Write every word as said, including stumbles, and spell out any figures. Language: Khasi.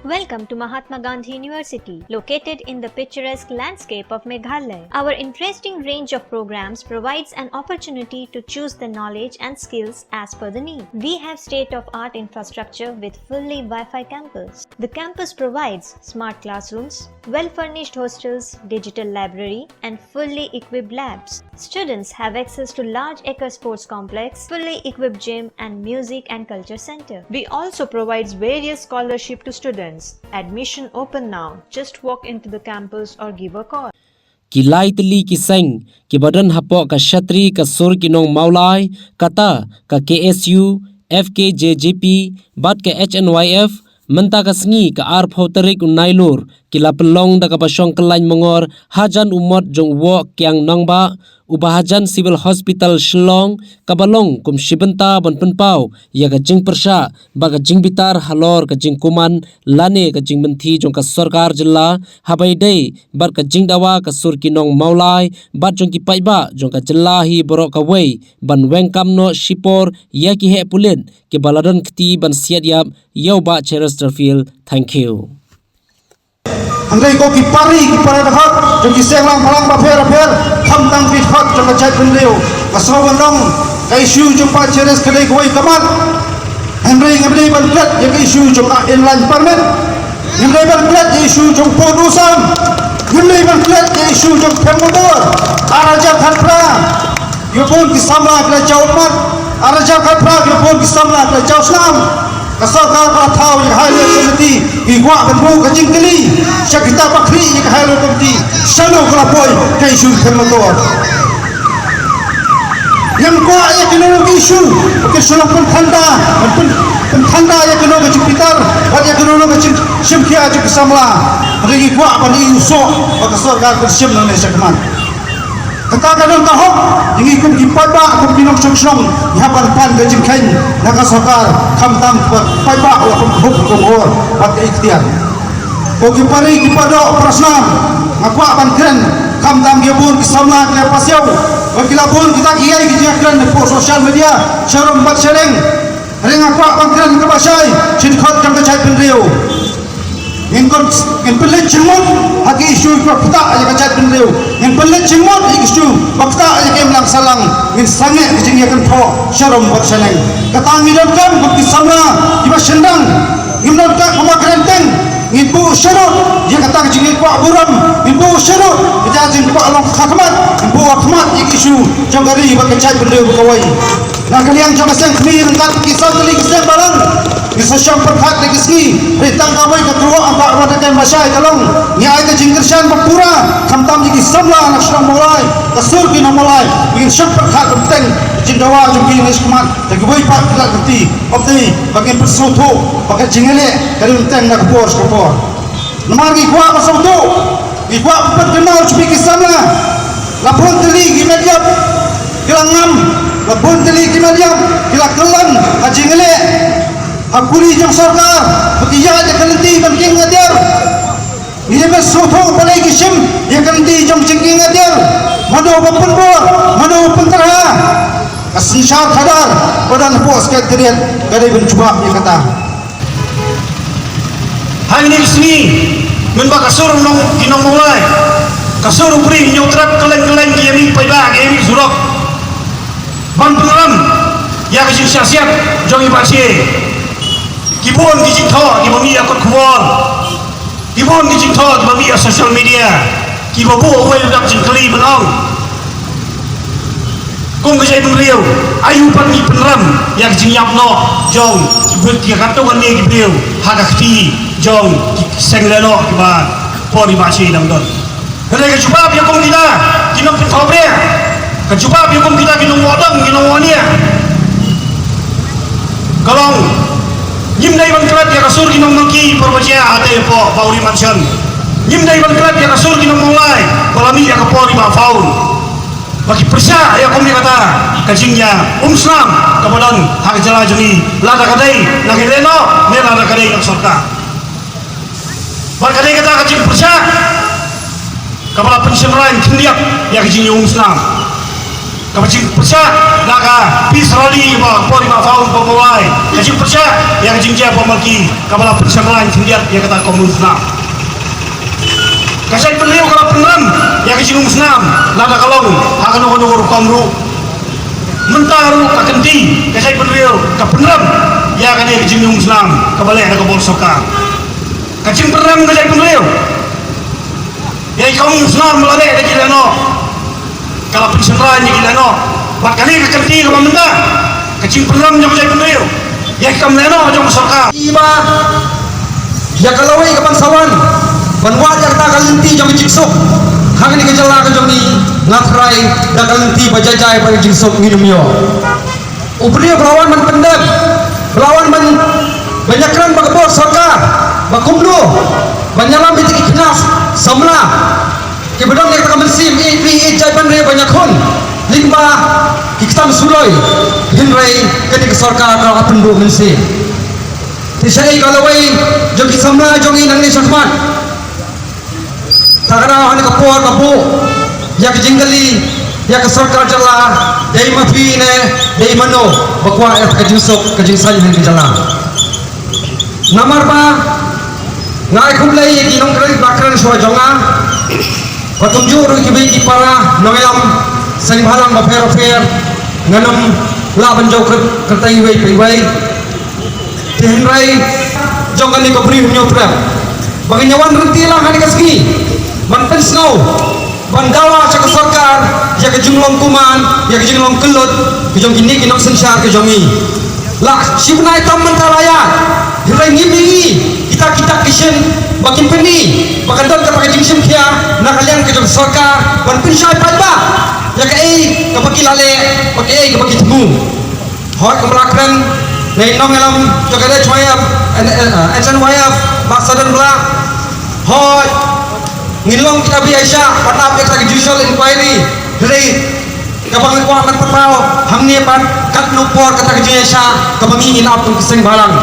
Welcome to Mahatma Gandhi University, located in the picturesque landscape of Meghalaya. Our interesting range of programs provides an opportunity to choose the knowledge and skills as per the need. We have state-of-art infrastructure with fully Wi-Fi campus. The campus provides smart classrooms, well-furnished hostels, digital library, and fully equipped labs. Students have access to large acre sports complex, fully equipped gym, and music and culture center. We also provides various scholarship to students. Admission open now. Just walk into the campus or give a call. Ki lai tylli ki seng kiba don hapoh ka shatri ka sur ki nong Mawlai, kata ka K S U, F K J G P bad ka H N Y F, mynta ka sngi ka arphew tarik u Nailur, ki la pynlong da kaba shong kyllain mongor hajan u mot jong u Woh Kiang Nangbah, uba hajan Civil Hospital Shillong, kaba long kum shi bynta ban pynpaw ïa ka jingpyrshah bad ka jingbitar halor ka jingkuman lane ka jingmynthi jong ka sorkar jylla, haba ïadei bad ka jingdawa ka sur ki nong Mawlai bad jong ki paidbah jong ka jylla hi baroh kawei ban weng kam noh shipor ïa ki heh pulit kiba la don kti ban siat ïap ïa u Bah Cheristerfield Thangkhiew. Hynrei ko ki pari, ki para dkhot jong ki seng lang phalang bapher bapher, khamtam ki dkhot jong ka jaitbynriew, nga sngew ban ong ka issue jong Bah Cheris ka dei kawei ka mat. Hynrei ngim dei ban klet ïa ka issue jong ka inland permit. Ngim dei ban klet ïa issue jong pud u sam. Ngim dei ban klet ïa issue jong thep motor. Ar hajar khatphra, ïa bun ki samla ki la jaw mat. Ar hajar khatphra, ïa bun ki samla ki la jaw snam. Ka sorkar ka la thaw ïa ka Highway Committee, ngi kwah ban buh ka jingkylli sha kita ba khlieh ïa ka Highway Committee, shano ka la poi ka issue thep motor. Ngim kwah ïa kino kino ki issue ba kin shu long pynthanda, pyn, pynthanda ïa kano ka jingbitar bad ïa kano kano ka jingshim khia jong ki samla. Hynrei ngi kwah ban ïoh soh ba ka sorkar kan shim nangne shakhmat. Kata ka don ka hok ïa ngi kum ki paidbah, kum ki nongshong shnong, ngi hap ban pan ka jingkheiñ na ka sorkar, khamtam ka paidbah la pynkup ka bor bad ka ikhtiar. Ko ki pari, ki para doh para snam, nga kwah ban kren khamtam ki bun ki samla ki la pasiaw bad ki la bun kita ki ïai ki jingkren hapoh social media sharum bad shaneng. Hynrei nga kwah ban kren kaba shai sha ki dkhot jong ka jaitbynriew. Ngin kon, ngin pynleit jingmut ha ki issue ba ktah ïa ka jaitbynriew. Ngin pynleit jingmut ha ki issue ba ktah ïa ka imlang sahlang. Ngin sangeh ka jingïakynthoh sharum bad shaneng. Kata ngi donkam kum ki samla kiba shynrang. Ngim donkam kumba kren teng. Ngin buh sharud ïa kata ka jingkwah burom. Ngin buh sharud ïa ka jingkwah long ha khmat. Ngin buh ha khmat ïa ki issue jong ka ri bad ka jaitbynriew ba kawei. Na ka liang jong ka seng kmie ryngkat ki saw tylli ki seng balang, ngi sa shong pyrkhat ïa ka sngi, hynrei tang kawei ka kyrwoh ïa ka Bah Rwanda Kaiñ Bashai ka long, ngi ai ka jingkyrshan ba pura, khamtam ïa ki samla na shnong Mawlai, ka sur ki nong Mawlai, ngin shong pyrkhat bad teng ka jingdawa jong ki na shakhmat, da kiwei pat ki lad lynti, hynrei ba ngin pynsngewthuh ba ka jingïaleh ka dei teng na ka por sha ka por. Namar ngi kwah ban sngewthuh, ngi kwah ban pynkynmaw sha phi ki samla. La bun tylli ki met ïap ki la ngam, la bun tylli ki met ïap ki la kyllon ha jingïaleh ha kuri jong sorkar, ba ki ïaid ïa ka lynti ban kieng atiar. Ngi dei ban sngewthuh balei ki shim ïa ka lynti jong jingkieng atiar. Mano ba pynbor, mano ba pyntyrha. Ka synshar khadar ba don hapoh Secretariat ka dei ban jubab ïa kata. Ha kine ki sngi, mynba ka sur nong, ki nong Mawlai, ka sur u briew Hynñiewtrep, kylleng kylleng ki ïa mih paidbah, ki ïa mih surok ban pynram ïa ka jingshah siat jong i Bah Che. Ki bun ki jingthoh kiba mih ïa kot khubor, ki bun ki jingthoh kiba mih ïa social media, kiba buh uwei u dap jingkylli ban ong, kum ka jaitbynriew, aïu pat ngi pynram ïa ka jingïap noh jong ki briew, ki katto katne ki briew ha ka kti jong ki seng lehnoh kiba por i Bah Che i dang don? Hynrei ka jubab ïa kum kita ki nongpynthawbria, ka jubab ïa kum kita ki nongwah dong, ki nongwah niah, ka long, ngim dei ban klet ïa ka sur ki nongmangki por ba jia ha te hapoh Bowery Mansion. Ngim dei ban klet ïa ka sur ki nong Mawlai ba la mih ïa ka por i Bah Faun. Ba ki pyrshah ïa kum ïa kata ka jingïaumsnam kaba don ha ka jylla jong ngi, lada ka dei na ki lehnoh ne lada ka dei na ka sorkar. Bad ka dei kata ka jingpyrshah kaba la pynshynrang khyndiat ïa ka jingïaumsnam. Kaba jingpyrshah na ka peace rally ba por ba faun ba mawai. Ka jingpyrshah ïa ka jingjia ba malki kaba la pyrshah lai khyndiat ïa kata ka Umsnam. Ka jaitbynriew ka la pynrem ïa ka jingumsnam lada ka long ha kano kano ka rukom ruh. Mynta ruh ka kynti ka jaitbynriew ka pynrem ïa kane ka jingumsnam kaba leh da ka bor sorkar. Ka jingpynrem ka jaitbynriew ïa ka umsnam ba la leh da ki lehnoh. Ka la pynshynrai ïa ki lehnoh bad kane ka kynti kaba mynta ka jingpynrem jong ka jaitbynriew ïa ki kam lehnoh jong ka sorkar. Iba ïa ka lawei kaban sa wan ban wad ïa kata ka lynti jong ka jingsuk ha kane ka jylla ka jong ngi, nga trai da ka lynti ba jai jai ba ka jingsuk ngin ym ïoh. U briew ba la wan ban pyndem, ba la wan ban ban ïakren ba ka bor sorkar ba kumno ban ïalam ïa ki khynnah samla kiba don ïa ka mynsiem ïeit ri ïeit jaitbynriew ban ïakhun lyngba ki ktam suloi. Hynrei kane ka sorkar ka la pynduh mynsiem. Te shaei ka lawei jong ki samla jong ngi nangne shakhmat? Ka kynmaw ha kane ka por ka buh ïa ka jingkylli ïa ka sorkar jylla, dei ma phi ne dei mano ba kwah ïa ka jingsuk ka jingsaiñ ha ka jylla. Namar ba nga ai khublei ïa ki nongkren ba kren shuwa jong nga, ba kumjuh ruh kiwei ki para nongïalam seng bhalang bapher bapher, ngan ym lah ban jop kyrteng iwei pa iwei. Te hynrei jong kane ka Bri Hynñiewtrep ba ngin ïa wan ryntih lang ha kane ka sngi ban pynsngew, ban dawa sha ka sorkar ïa ka jinglong kuman, ïa ka jinglong kyllut ka jong kine ki nongsynshar ka jong ngi. La shi bnai tam mynta la ïaid, hynrei ngim ïohi kita kita ki shin ba kin pyni ba kan don kata ka jingshim khia na ka liang ka jong ka sorkar ban pynshai paidbah ïa kaei kaba ki la leh bad kaei kaba ki thmu. Hooid, kumba la kren na i nongïalam jong ka H Y F, N-, eh, H N Y F, Bah Sadan Blah. Hooid, ngin long kita ba ïaishah ban ap ïa kata ka judicial inquiry. Hynrei kaba nga kwah ban pynpaw hangne pat, katno por kata ka jingïaishah kaba ngi ngin ap kum ki seng bhalang?